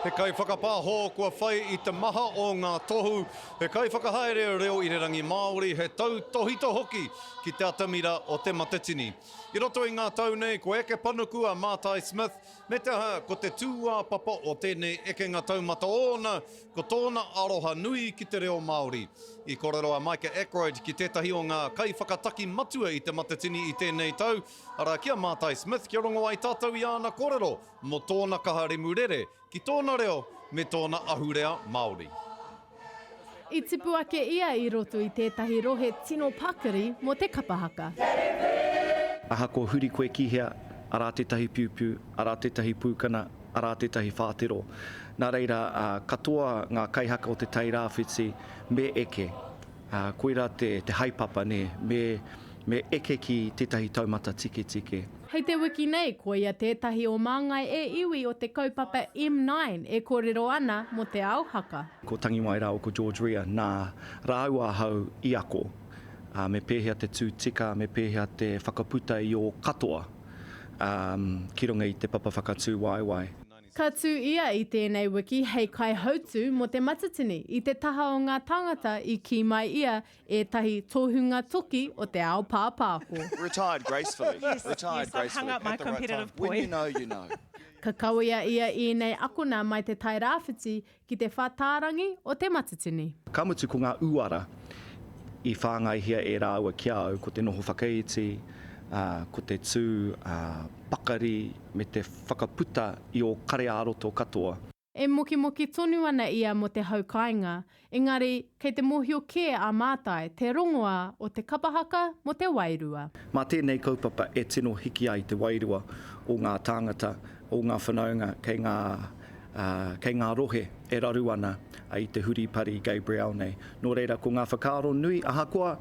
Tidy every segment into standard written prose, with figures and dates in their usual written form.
He kaiwhakapāho kua whai i te maha o ngā tohu, he kaiwhakahaere reo irirangi Māori, he tautōhito hoki ki te atamira o Te Matatini. I roto i ngā tau nei, kua eke panuku a Mātai Smith, me te aha, ko te tūāpapa o tēnei ekenga taumata ōna, ko tōna aroha nui ki te reo Māori. I kōrero a Micah Ackroyd ki tētahi o ngā kaiwhakataki matua i Te Matatini i tēnei tau, arā, ki a Mātai Smith, kia rongo ai tātou i āna kōrero mō tōna kaha remurere ki tōna reo me tōna ahurea Māori. I tipu ake ia i roto i tētahi rohe tino pakari mō te kapa haka. Ahakoa huri koe ki hea, arā tētahi piupiu, arā tētahi pūkana, arā tētahi whātero. Nā reira, katoa ngā kaihaka o Te Tai Rāwhiti me eke. Koirā te haepapa, nē, me, me eke ki tētahi taumata tiketike. Hei te wiki nei, koia tētahi o māngai e iwi o te kaupapa M9 e kōrero ana mō te ao haka. Ko Tangiwai rāua ko George Ria, nā rāua ahau i ako, ā, me pēhea te tū tika, me pēhea te whakaputa i ō katoa, ā, ki runga i te papa whakatū waewae. Ka tū ia i tēnei wiki hei kaihautū mō Te Matatini i te taha o ngā tāngata i kī mai ia ētahi tohunga toki o te ao pāpāho. Retired gracefully. Yes, Retired yes, I've hung gracefully up my at the right time. competitive When you know, you know. Ka kawea ia ēnei akona mai Te Tai Rāwhiti ki te whatārangi o Te Matatini. Ka mutu ko ngā uara i whāngaihia e rāua ki a au ko te noho whakaiti, ko te tū pakari me te whakaputa i ō kare ā-roto katoa. E mokimoki tonu ana ia mō te hau kāinga, engari kei te mōhio kē a Mātai te rongoā o te kapa haka mō te wairua. Mā tēnei kaupapa e tino hiki ai te wairua o ngā tāngata, o ngā whanaunga kei ngā, kei ngā rohe e raru ana i te huripari Gabrielle nei. Nō reira, ko ngā whakaaro nui, ahakoa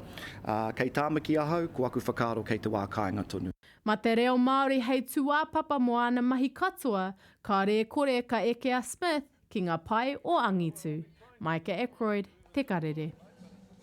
kei Tāmaki ahau, ko aku whakaaro kei te wā kāinga tonu. Mā te reo Māori hei tūāpapa mō āna mahi katoa, kāore e kore ka eke a Smith ki ngā pae o angitu. Micah Ackroyd, Te Karere.